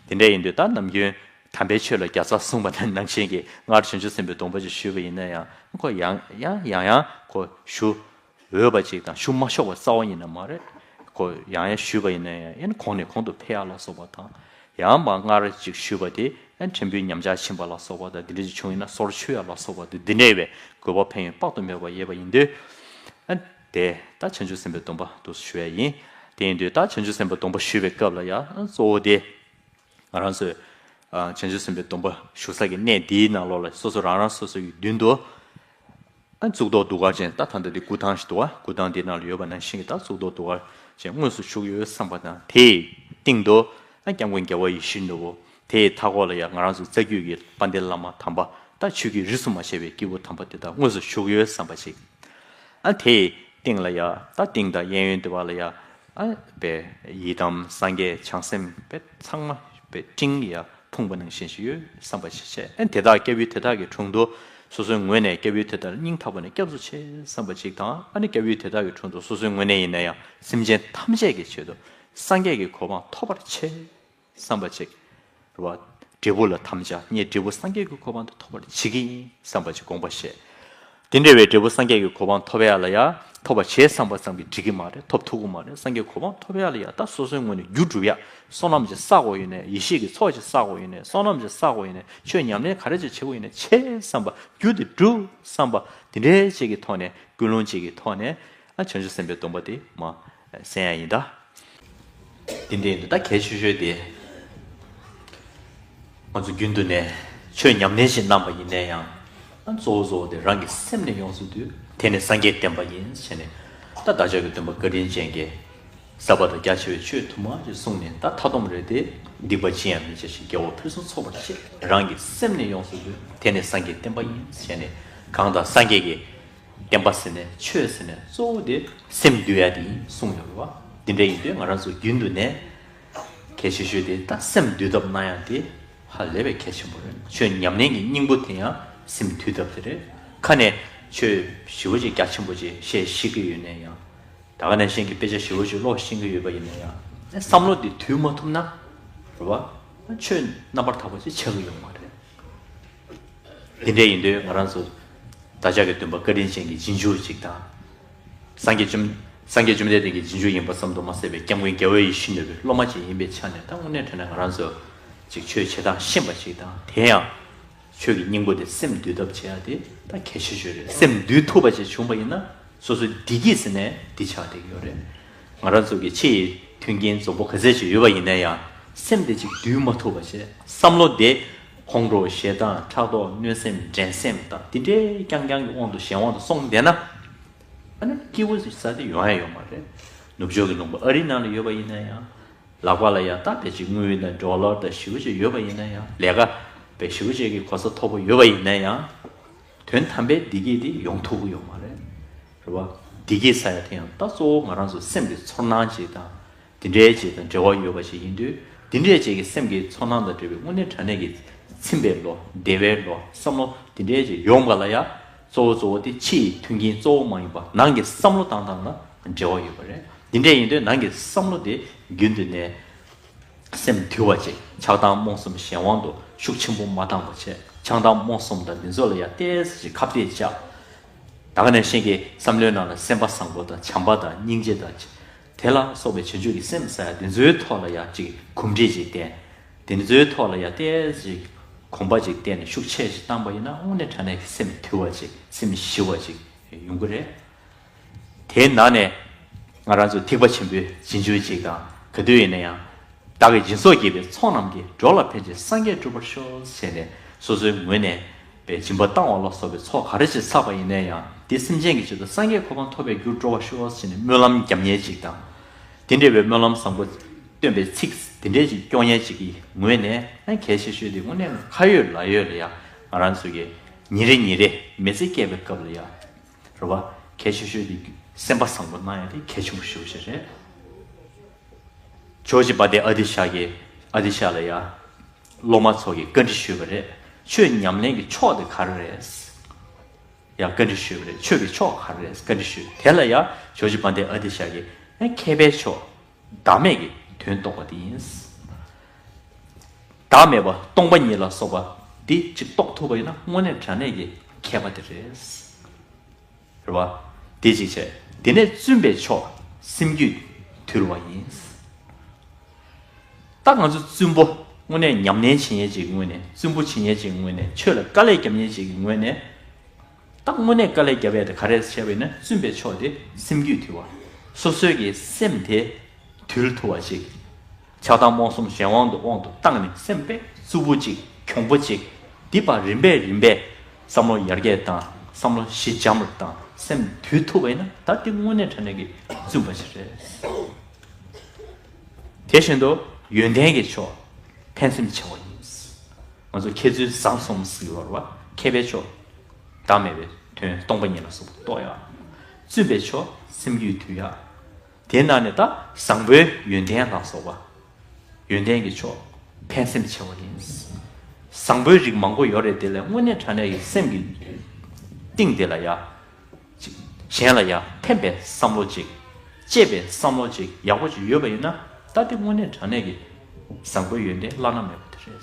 དེ་འདྲ་ཡིན་དུས་ད་ནམ་རྒྱུན་དམ་པའི་ཆོས་ལ་བརྒྱ་རྩ་གསུངས་པ་ནང་བཞིན་གྱི་སྔར་བྱང་ཆུབ་སེམས་དཔའི་སྡོམ་པ་ཅིག་ཞུས་པ་ཡིན་ན་ཡང་ཁོ་ཡང་ཡང་ཡང་ཡང་ཁོ་ཞུ། འོས་པ་ཅིག་དང་ཞུ་མ་ཆོག་པ་རྩ་བ་ཉིད་ནས་མ་རེད། ཁོ་ཡང་ཡང་ཞུས་པ་ཡིན་ན་ཡང་ཡང་གོང་ནས་གོང་དུ་འཕེལ་ཡག་ལ་སོགས་པ་དང་། ཡང་མ་སྔར་ཅིག་ཞུས་པ་དེ་ཡང་ཕྲན་བུ་ཉམས་ཆག་ཕྱིན་པ་ལ་སོགས་པ་དང་འདི་འདྲ་ཅིག་བྱུང་ཡིན་ན་སོར་ཆུད་ཡག་ལ་སོགས་པ་དང་འདི་འདྲ་བའི་དགོས་པ་ཕན་ཡོན་དཔག་ཏུ་མེད་པ་ཡོད་པ་ཡིན་དུས། ཨ་དེ་ད་བྱང་ཆུབ་སེམས་དཔའི་སྡོམ་པ་འདུག་ཞུ་ཡ་ཡིན། དེ་ཡིན་དུས་ད་བྱང་ཆུབ་སེམས་དཔའི་སྡོམ་པ་ཞུས་པའི་སྐབས་ལ་ཡང་གཙོ་བོ་དེ། ང་རང་ཚོས་ཨ་བྱང་ཆུབ་སེམས་དཔའི་སྡོམ་པ་ཞུ་ས་གི་གནས་འདིའི་ནང་ལོགས་ལ་སོ་སོ་རང་རང་སོ་སོ་ཡི་མདུན་དུ། ཨ་གཙུག་ཏོར་གདུགས་དཀར་ཅན་ད་ད་ལྟ་འདི་སྐུ་ཐང་ཞིག་འདུག་བ། སྐུ་ཐང་འདི་ནང་ལ་ཡོད་པ་ནང་བཞིན་གྱི་ད་གཙུག་ཏོར་གདུགས་དཀར་ཅན་དངོས་སུ་བཞུགས་ཡོད་བསམ་པ་དང་དེའི་སྟེང་དུ་ཨ་སྐྱབས་མགོན་རྒྱལ་བ་ཡིད་བཞིན་ནོར་བུ་དེའི་མཐའ་སྐོར་ལ་ཡང་ང་རང་ཚོ་རྩ་རྒྱུད་ཀྱི་དཔལ་ལྡན་བླ་མ་དམ་པ་ད་ཆོས་ཀྱི་རིས་སུ་མ་ཆད་པའི་སྐྱེས་བུ་དམ་པ་དེ་དག་དངོས་སུ་བཞུགས་ཡོད་བསམ་པ་ཞིག་ཨ་དེའི་སྟེང་ལ་ཡ་ད་སྟེང་དང་གཡས་གཡོན་དེ་བ་ལ་ཡ་ཨ་པའི་ཡི་དམ་སངས་རྒྱས་བྱང་སེམས་པའི་ཚང་མ་པའི་སྤྲིན་ཡ་ཕུང་པོ་ནང་བཞིན་ཞིག་ཡོད་བསམ་པ་ཞིག་བྱས། ཨ་དེ་དག་སྐྱབས་ཡུལ་དེ་དག་གི་དྲུང་དུ་སོ་སོའི་ངོས་ནས་སྐྱབས་ཡུལ་དེ་དག་ལ་སྙིང་ཐག་པ་ནས་སྐྱབས་སུ་མཆི་བསམ་པ་ཞིག་དང་ཨ་ནི་སྐྱབས་ཡུལ་དེ་དག་གི་དྲུང་དུ་སོ་སོའི་ངོས་ནས་ཡིན་ན་ཡང་སེམས་ཅན་ཐམས་ཅད་ཀྱི་ཆེད་དུ་སངས་རྒྱས་ཀྱི་གོ་འཕང་ཐོབ་པར་བྱེད། བསམ་པ་ཅིག་རེད་བ། འབྲས་བུ་ལ་དམ་བཅའ་ངས་འབྲས་བུ་སངས་རྒྱས་ཀྱི་གོ་འཕང་དུ་ཐོབ་པར་བྱེད་ཀྱི་ཡིན་བསམ་པ་ཅིག་དགོངས་པ་བཞེས། དེ་འདྲ་བའི་འབྲས་བུ་སངས་རྒྱས་ཀྱི་གོ་འཕང་ཐོབ་ཡ་ལ་ཡ་ཐོབ་པར་བྱེད་བསམ་པ་ཙམ་གྱིས་འགྲིག་གི་མ་རེད། ཐོབ་ཐུབ་ཀྱི་མ་རེད། སངས་རྒྱས་གོ་འཕང་ཐོབ་ཡ་ལ་ཡ་ད་སོ་སོའི་ངོས་ནས་རྒྱུ་སྒྲུབ་ཡ་བསོད་ནམས་ཅིག་བསགས་དགོས་ཡོད་ནས་ཡེ་ཤེས་ཀྱི་ཚོགས་ཅིག་བསགས་དགོས་ཡོད་ནས་བསོད་ནམས་ཅིག་བསགས་དགོས་ཡོད་ནས་ཆོས་ཉམས་ལེན་ག་རེ་ཅིག་བྱེད་དགོས་ཡོད་ནས་བྱེད་བསམ་པ་རྒྱུ་དེ་སྒྲུབ་བསམ་པ་དེ་འདྲའི་ཅིག་གི་ཐོག་ནས་ཀུན་སློང་ཅིག་གི་ཐོག་ནས་ཨ་བྱང་ཆུབ་སེམས་དཔའི་སྡོམ་པ་དེ་མ་གསན་ཡ་ཡིན་ད། དེ་འདྲ་ཡིན་དུས་ད་གལ་ཆེ་ཤོས་དེ། ང་ཚོ་རྒྱུན་དུ་ནས་ཆོས་ཉམས་ལེན་ཞིག་གནང་པ་ཡིན་ན་ཡང་། གཙོ་བོ་གཙོ་བོ་དེ་རང་གི་སེམས་ནས་ཡོངས་སུ་འདུལ། དེ་ནི་སངས་རྒྱས་བསྟན་པ་ཡིན་ཞེས་ནས། ད་བདག་ཅག་གི་སྟོན་པ་བཀའ་དྲིན་ཅན་གྱིས། ཟབ་པ་དང་རྒྱ་ཆེ་བའི་ཆོས་དུ་མ་ཞེས་གསུངས་ནས་ད་མཐའ་སྡོམ་རེད་དེ། སྡིག་པ་ཅི་ཡང་མི་བྱ་ཞིང་། དགེ་བ་ཕུན་སུམ་ཚོགས་པར་སྤྱད། རང་གི་སེམས་ནས་ཡོངས་སུ་འདུལ། དེ་ནི་སངས་རྒྱས་བསྟན་པ་ཡིན་ཞེས་ནས། གང་ལྟར་སངས་རྒྱས་ཀྱི། བསྟན་པ་ཟེར་ནས་ཆོས་ཟེར་ནས་གཙོ་བོ་དེ་སེམས་འདུལ་ཡ་དེ་ཡིན་གསུངས་ཡོད་རེད་བ། དེ་འདྲ་ཡིན་དུས་ང་རང་ཚོ་རྒྱུན་དུ་ནས་གལ་ཆེ་ཤོས་དེ་ད་སེམས་འདུལ་ཐབས་གནང་ཡ་དེ་ཧ་ལས་པའི་གལ་ཆེན་པོ་རེད། ཆོས་ཉམས་ལེན་གྱི་སྙིང་པོ་དེ་ཡང་སེམས་འདུལ་ཐབས་དེ་རེད། ཁ་ནས་ཆོས་ཞེ་པོ་ཅིག་རྒྱ་ཆེན་པོ་ཅིག་བཤད་ཤེས་ཀྱི་ཡོད་ན་ཡང་། ད་ག་ནང་བཞིན་གྱི་དཔེ་ཆ་ཞེ་པོ་ཅིག་ཀློག་ཤེས་ཀྱི་ཡོད་པ་ཡིན་ན་ཡང་། བསམ་བློ་དེ་འདུལ་མ་ཐུབ་ན་རེད་བ། ཆོས་རྣམ་པར་དག་པ་ཅིག་ཆགས་ཀྱི་ཡོད་མ་རེད། འདི་འདྲ་ཡིན་དུས་ང་རང་ཚོ་བདག་ཅག་གི་སྟོན་པ་བཀའ་དྲིན་ཅན་གྱི་རྗེས་འཇུག་ཅིག་དང་། སངས་རྒྱས་བཅོམ་སངས་རྒྱས་བཅོམ་ལྡན་འདས་ཀྱི་རྗེས་འཇུག་ཡིན་པ་ཙམ་དུ་མ་ཟད་པའི་སྐྱབས་མགོན་རྒྱལ་བ་ཡིད་བཞིན་ནོར་བུའི་སློབ་མ་ཅིག་ཡིན་པའི་ཆ་ནས། ད་དངོས་གནས་དྲང་གནས་ང་རང་ཚོ་ཅིག་ཆོས་བྱེད་སྟངས་ཤེས་པ་ཅིག་དང་། དེ་ཡང་ཆོས་ཀྱི་སྙིང་པོ་དེ་སེམས་འདུལ་ཐབས་བྱེད་ཡ་དེ་ད་གལ་ཆེ་ཤོས་རེད། སེམས་འདུལ་ཐུབ་པ་ཅིག་བྱུང་པ་ཡིན་ན། སོ་སོའི་བདེ་སྐྱིད་ཟེར་ནས་འདི་ཆགས་བསྡད་ཀྱི་ཡོད་རེད། ང་རང་ཚོ་གི་ཕྱི་ཡི་མཐུན་རྐྱེན་འཛོམས་པོ་ག་ཚད་ཅིག་ཡོད་པ་ཡིན་ན་ཡང་། སེམས་དེ་ཅིག་འདུལ་མ་ཐུབ་པ་བྱས། བསམ་བློ་དེ་ཁོང་ཁྲོ་ཞེ་སྡང་ཕྲག་དོག་གནོད་སེམས་འགྲན་སེམས་དང་དེ་འདྲའི་རྐྱང་རྐྱང་གི་དབང་དུ་གཞན་དབང་དུ་སོང་བསྡད་ན། ཨ་ནི་སྐྱིད་པོ་ཞིག་ཟ་དེ་ཡོང་ཡ་ཡོད་མ་རེད། ནུབ་ཕྱོགས་ཀྱི་ལུང་པ་ཨ་རིའི་ནང་ལ་ཡོད་པ་ཡིན་ན་ཡང་། ལག་པ་ལ་ཡང་ད་ཕལ་ཆེར་དངུལ་དང་ཌོ་ལར་དང་ཞེ་པོ་ཅིག་ཡོད་པ་ཡིན་ན་ཡང་། ལས་ཀ་དཔེ་ཞེ་པོ་ཅིག་གི་གོ་ས་མཐོ་པོ་ཡོད་པ་ཡིན་ན་ཡང་། དོན་དམ་པའི་བདེ་སྐྱིད་དེ་ཡོང་ཐུབ་ཀྱི་ཡོད་མ་རེད། རེད་བ། བདེ་སྐྱིད་ཟེར་ཡ་དེ་ཡང་ད་གཙོ་བོ་ང་རང་ཚོ་སེམས་ཀྱི་ཚོར་སྣང་ཅིག་དང་། དེ་འདྲའི་ཅིག་དང་འབྲེལ་བ་ཡོད་པ་ཞིག་ཡིན་དུས། དེ་འདྲའི་ཅིག་གི་སེམས་ཀྱི་ཚོར་སྣང་དང་འབྲེལ་བའི་དངོས་གནས་དྲང་གནས་ཀྱི་ཚིམ་པའི་བློ། བདེ་བའི་བློ། བསམ་བློ་དེ་འདྲའི་ཅིག་ཡོང་བ་ལ་ཡང་། གཙོ་བོ་གཙོ་བོ་དེ་ཕྱི་ཡི་མཐུན་རྐྱེན་གཙོ་བོ་མ་ཡིན་པ་ནང་གི་བསམ་བློ་བཏང་སྟངས་ལ་འབྲེལ་བ་ཡོད་པ་རེད། འདི་འདྲ་ཡིན་དུས་ནང་གི་བསམ་བློ་དེ་རྒྱུན་དུ་ནས་སེམས་དུལ་བ་ཅིག་ཆགས་སྡང་རྨོངས་གསུམ་གཞན་དབང་དུ་ཤུགས་ཆེན་པོ་མ་བཏང་བ་བྱས། ཆགས་སྡང་རྨོངས་གསུམ་དང་འདི་ཚོ་ལ་ཡང་ཏོག་ཙམ་ཅིག་ཁ་གཏད་བཅག་ད་ག་ནང་བཞིན་གྱི་བསམ་བློའི་ནང་ལ་སེམས་པ་བཟང་པོ་དང་བྱམས་པ་དང་སྙིང་རྗེ་དང་། དེ་ལ་སོགས་པའི་བྱང་ཆུབ་ཀྱི་སེམས་ཟེར་ཡ་འདི་ཚོའི་ཐོག་ལ་ཡང་ཅིག་གོམས་འདྲིས་ཅིག་བསྟེན། དེ་ཚོའི་ཐོག་ལ་ཡང་ཏོག་ཙམ་ཅིག་གོམས་པ་ཅིག་བསྟེན་ནས་ཤུགས་ཆེ་ཞིག་བཏང་པ་ཡིན་ན། དངོས་གནས་དྲང་གནས་ཀྱི་སེམས་དུལ་བ་ཅིག་སེམས་ཞི་བ་ཅིག་ཡོང་གི་རེད། དེའི་ནང་ནས་ང་རང་ཚོ་ཐེག་པ་ཆེན་པོའི་རྗེས་འཇུག་ཅིག་དང་། ག་དུས་ཡིན་ན་ཡང་། བདག་གིས་སྦྱིན་སོགས་བགྱིས་པའི་ཚོགས་རྣམས་ཀྱིས། འགྲོ་ལ་ཕན་ཕྱིར་སངས་རྒྱས་འགྲུབ་པར་ཤོག་ཟེར་ནས་སོ་སོའི་ངོས་ནས་པའི་སྦྱིན་པ་བཏང་བ་ལ་སོགས་པའི་ཚོགས་ག་རེ་ཞིག་བསགས་པ་ཡིན་ན་ཡང་། དེ་སེམས་ཅན་གྱི་ཆེད་དུ་སངས་རྒྱས་གོ་འཕང་ཐོབ་པའི་རྒྱུར་འགྲོ་བར་ཤོག་ཟེར་ནས་སྨོན་ལམ་རྒྱབ་མཁན་ཅིག་དང་། དེ་འདྲ་བའི་སྨོན་ལམ་བཟང་པོ་སྟོན་པའི་ཚིག་དེ་འདྲས་ཅིག་སྐྱོར་མཁན་ཅིག་གི་ངོས་ནས། ཨ། གལ་ཆེ་ཤོས་དེ་དངོས་གནས་ཁ་ཡོད་ལག་ཡོད་ལ་ཡ། ང་རང་ཚོ་གི་ཉིན་རེ་ཉིན་རེ་མི་ཚེ་སྐྱེལ་བའི་སྐབས་ལ་ཡ། རེད་བ། གལ་ཆེ་ཤོས་དེ་སེམས་པ་བཟང་པོ་གནང་ཡ་དེ་གལ་ཆེན་པོ་ཞེ་པོ་ཅིག་རེད། ཇོ་བོ་རྗེ་དཔལ་ལྡན་ཨ་ཏི་ཤ་གིས། ཨ་ཏི་ཤ་ལ་ཡ། སློབ་མ་ཚོ་གིས་བཀའ་འདྲི་ཞུས་པ་རེད། ཆོས་ཉམས་ལེན་གྱི་མཆོག་དེ་ག་རེ་རེད། ཡ། བཀའ་འདྲི་ཞུས་པ་རེད། ཆོས་ཀྱི་མཆོག་ག་རེ་རེད་བཀའ་འདྲི་ཞུས། དེ་ལ་ཡ། ཇོ་བོ་རྗེ་དཔལ་ལྡན་ཨ་ཏི་ཤ་གིས། ཨ། མཁས་པའི་མཆོག་བདག་མེད་ཀྱི་དོན་རྟོགས་པ་དེ་ཡིན། བདག་མེད་པ་སྟོང་པ་ཉིད་ལ་སོགས་པ་འདི་གཅིག་རྟོགས་ཐུབ་པ་ཡིན་ན་དངོས་གནས་དྲང་གནས་ཀྱི་མཁས་པ་དེ་རེད། རེད་བ། དེ་གཅིག་བྱས། དེ་ནས་བཙུན་པའི་མཆོག་སེམས་རྒྱུད་དུལ་བ་ཡིན། ད་ང་ཚོ་བཙུན་པོ་དངོས་གནས་ཉམས་ལེན་བྱེད་མཁན་ཅིག་གི་ངོས་ནས། བཙུན་པོ་བྱེད་མཁན་ཅིག་གི་ངོས་ནས། ཆོས་ལ་དཀའ་ལས་རྒྱབ་མཁན་ཅིག་གི་ངོས་ནས། ད་དངོས་གནས་དཀའ་ལས་རྒྱབ་ཡས་དེ་ག་རེ་བྱས་པ་ཡིན་ན། བཙུན་པའི་མཆོག་དེ་སེམས་རྒྱུད་དུལ་བ། སོ་སོའི་གི་སེམས་དེ་དུལ་ཐུབ་པ་ཅིག་ཆགས་སྡང་རྨོངས་གསུམ་གཞན་དབང་དུ་དབང་དུ་བཏང་ནས། སེམས་དཔེ་རྩུབ་པོ་ཅིག་གྱོང་པོ་ཅིག་འདི་བར་རིམ་པས་རིམ་པས་བསམ་བློ་ཡར་རྒྱས་བཏང་། བསམ་བློ་ཞི་འཇམ་རུ་བཏང་། སེམས་དུལ་ཐུབ་པ་ཡིན་ན། ད་དེ་དངོས་གནས་དྲང་གནས་ཀྱི་བཙུན་པ་ཞིག་རེད། དེ་བཞིན་དུ་ཡོན་ཏན་གྱི་མཆོག་ཕན་སེམས་ཆེ་བ་ཡིན། ང་ཚོ་མཁས་བཙུན་བཟང་གསུམ་ཟེར་གྱི་ཡོད་རེད་བ། མཁས་པའི་མཆོག་བདག་མེད་པའི་དོན་སྟོང་པ་ཉིད་ལ་སོགས་པ་རྟོགས་ཡ། བཙུན་པའི་མཆོག་སེམས་རྒྱུད་དུལ་ཡ། དེའི་ནང་ནས་ད་བཟང་པོའི་ཡོན་ཏན་ལ་སོགས་པ། ཡོན་ཏན་གྱི་མཆོག་ཕན་སེམས་ཆེ་བ་ཡིན། བཟང་པོའི་རིགས་མང་པོ་ཡོད་རེད། དེ་ལས་དངོས་གནས་དྲང་གནས་ཀྱི་སེམས་ཀྱི་གཏིང་དེ་ལ་ཡ། ཅིག་གཞན་ལ་ཡ་ཕན་པའི་བསམ་བློ་ཅིག་གཅེས་པའི་བསམ་བློ་ཅིག་ཡག་པོ་ཅིག་ཡོད་པ་ཡིན་ན། ད་དེ་དངོས་གནས་དྲང་གནས་ཀྱི་བཟང་པོའི་ཡོན་ཏན་བླ་ན་མེད་པ་དེ་རེད།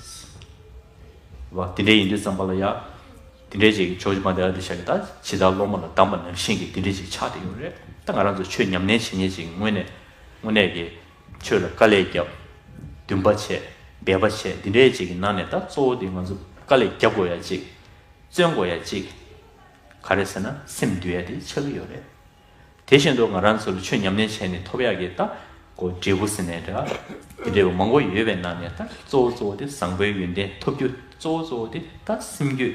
བ། དེ་འདྲ་ཡིན་དུས་ཙམ་པ་ལ་ཡ། དེ་འདྲའི་ཅིག་ཇོ་བོ་རྗེ་དཔལ་ལྡན་ཨ་ཏི་ཤ་གིས་ད་ཇི་ལྟར་སློབ་མ་ལ་གདམས་པ་ནང་བཞིན་གྱི་དེ་འདྲའི་ཅིག་ཆགས་བསྡད་ཡོད་རེད། ད་ང་རང་ཚོ་ཆོས་ཉམས་ལེན་བྱེད་མཁན་ཅིག་དངོས་གནས་དངོས་གནས་ཀྱི་ཆོས་ལ་དཀའ་ལས་བརྒྱབ། འདུན་པ་བྱས། འབད་པ་བྱས། དེ་འདྲའི་ཅིག་གི་ནང་ནས་ད་གཙོ་བོ་དེ་ང་ཚོ་དཀའ་ལས་རྒྱབ་དགོས་ཡ་ཅིག་བརྩོན་དགོས་ཡ་གཅིག་ག་རེ་ཟེར་ན། སེམས་འདུལ་ཡ་དེ་ཆགས་ཀྱི་ཡོད་རེད། དེ་བཞིན་དུ་ང་རང་ཚོ་ལ་ཆོས་ཉམས་ལེན་བྱས་ནས་ཐོབ་ཡག་གི་ད་གོ་འབྲས་བུ་ཟེར་ནའི་འདྲ། དེ་འདྲ་བ་མང་པོ་ཡོད་པའི་ནང་ནས་ད་གཙོ་བོ་གཙོ་བོ་དེ་བཟང་པོའི་ཡོན་ཏན་ཐོབ་རྒྱུ་གཙོ་བོ་གཙོ་བོ་དེ་ད་སེམས་རྒྱུད་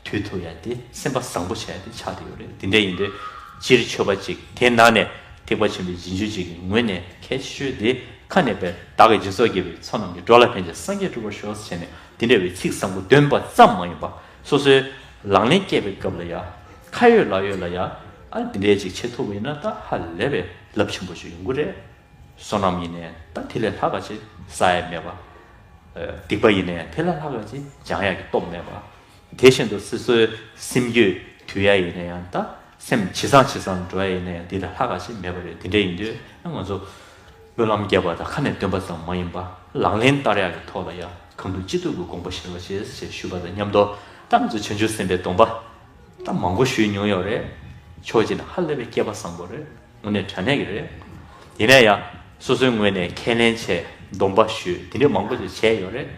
དུལ་ཐུབ་ཡ་དེ། སེམས་པ་བཟང་པོ་བྱས་ཏེ་ཆགས་བསྡད་ཡོད་རེད། དེ་འདྲ་ཡིན་དུས་སྤྱིར་ཆོས་པ་ཅིག་དེ་ནང་ནས་ཐེག་པ་ཆེན་པོའི་རྗེས་འཇུག་ཅིག་གི་ངོས་ནས་གལ་ཆེ་ཤོས་དེ། ཁ་ནས་པའི་བདག་གིས་སྦྱིན་སོགས་བགྱིས་པའི་ཚོགས་རྣམས་ཀྱིས། འགྲོ་ལ་ཕན་ཕྱིར་སངས་རྒྱས་འགྲུབ་པར་ཤོག་ཟེར་ནས་དེ་འདྲ་བའི་ཚིག་བཟང་པོ་འདོན་པ་ཙམ་མ་ཡིན་པ། སོ་སོའི་ལག་ལེན་བཀལ་བའི་སྐབས་ལ་ཡ། ཁ་ཡོད་ལག་ཡོད་ལ་ཡ། ཨ་འདི་འདྲའི་ཅིག་བྱེད་ཐུབ་པ་ཡིན་ན་ད་ཧ་ལས་པའི་རླབས་ཆེན་པོ་ཞིག་ཡོང་གི་རེད། བསོད་ནམས་ཡིན་ནའི་ད་དེ་ལས་ལྷག་ག་ཅིག་བསགས་ཡ་མེད་པ། སྡིག་པ་ཡིན་ནའི་དེ་ལས་ལྷག་ག་ཅིག་སྦྱང་ཡ་གི་སྟོབས་མེད་པ། དེ་བཞིན་དུ་སོ་སོའི་སེམས་རྒྱུད་དུལ་ཡ་ཡིན་ན་ཡང་ད་སེམས་ཇེ་བཟང་ཇེ་བཟང་འགྲོ་ཡ་ཡིན་ན་ཡང་འདི་ལས་ལྷག་ག་ཅིག་མེད་པ་རེད། དེ་འདྲ་ཡིན་དུས་ང་ཚོ་སྨོན་ལམ་རྒྱབ་པ་དང་ཁ་ནས་འདོན་པ་ཙམ་མ་ཡིན་པ་ལག་ལེན་བསྟར་ཡ་གི་ཐོག་ལ་ཡང་གང་ཐུབ་ཅི་ཐུབ་ཀྱི་དགོངས་པ་བཞེས་རོགས་བྱེད་ཞེས་ཞུས་པ་དང་མཉམ་དུ་ད་ང་ཚོ་བྱང་ཆུབ་སེམས་དཔའི་སྡོམ་པ་ད་མང་པོ་ཞུས་མྱོང་ཡོད་རེད། ཕྱོགས་གཅིག་ནས་ཧ་ལས་པའི་སྐལ་པ་བཟང་པོ་རེད། དངོས་གནས་དྲང་གནས་ཀྱི་རེད། ཡིན་ན་ཡང་སོ་སོའི་ངོས་ནས་ཁས་ལེན་བྱས་སྡོམ་པ་ཞུས་དེ་འདྲས་མང་པོ་ཞིག་བྱས་ཡོད་རེད།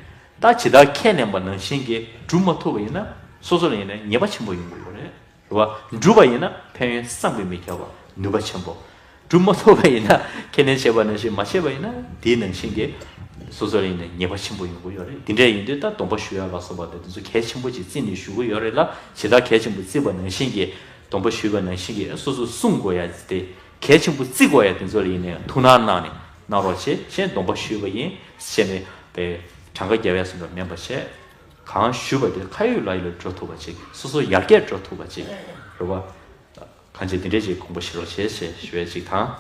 ད་ཇི་ལྟར་ཁས་ལེན་པ་ནང་བཞིན་གྱིས་སྒྲུབ་མ་ཐུབ་པ་ཡིན་ན་སོ་སོ་ལ་ཡིན་ན་ཉེས་པ་ཆེན་པོ་ཡོང་གི་ཡོད་རེད། རེད་བ། སྒྲུབ་པ་ཡིན་ན་ཕན་ཡོན་བསམ་གྱིས་མི་ཁྱབ་པ་ནུས་པ་ཆེན་པོ། སྒྲུབ་མ་ཐུབ་པ་ཡིན་ན་ཁས་ལེན་བྱས་པ་ནང་བཞིན་མ་བྱས་པ་ཡིན་ན་དེའི་ནང་བཞིན་གྱིས་སོ་སོ་ལ་ཡིན་ན་ཉེས་པ་ཆེན་པོ་ཡོང་གི་ཡོད་རེད། དེ་འདྲས་ཡིན་དུས་ད་སྡོམ་པ་ཞུ་ཡ་ལ་སོགས་པ་དེ་དེ་ཚོ་གལ་ཆེན་པོ་ཅིག་བརྩིས་ནས་ཞུ་གི་ཡོད་རེད་ལ། ཇི་ལྟར་གལ་ཆེན་པོ་བརྩིས་པ་ནང་བཞིན་གྱིས་སྡོམ་པ་ཞུས་པ་ནང་བཞིན་གྱིས་སོ་སོ་སྲུང་དགོས་ཡ་དེ་གལ་ཆེན་པོ་བརྩི་དགོས་ཡ་དེ་ཚོ་ལ་ཡིན་ན་ཡང་ཐུགས་སྣང་གནང་ནས་གནང་རོགས་བྱེད། གཞན་སྡོམ་པ་ཞུས་པ་ཡིན་ཞེས་ནས་པའི་གྲངས་ཀ་རྒྱབ་ཡ་སོགས་པ་མིན་པ་བྱས། གང་ཞུས་པ་དེ་ཁ་ཡོད་ལག་ཡོད་ལ་འགྲོ་ཐུབ་པ་ཅིག་སོ་སོ་ཡར་རྒྱས་འགྲོ་ཐུབ་པ་ཅིག་རེད་བ། གང་ཅི་དེ་འདྲས་ཅིག་དགོངས་པ་བཞེས་རོགས་བྱེད་ཞེས་ཞུ་ཡ་ཅིག་དང་།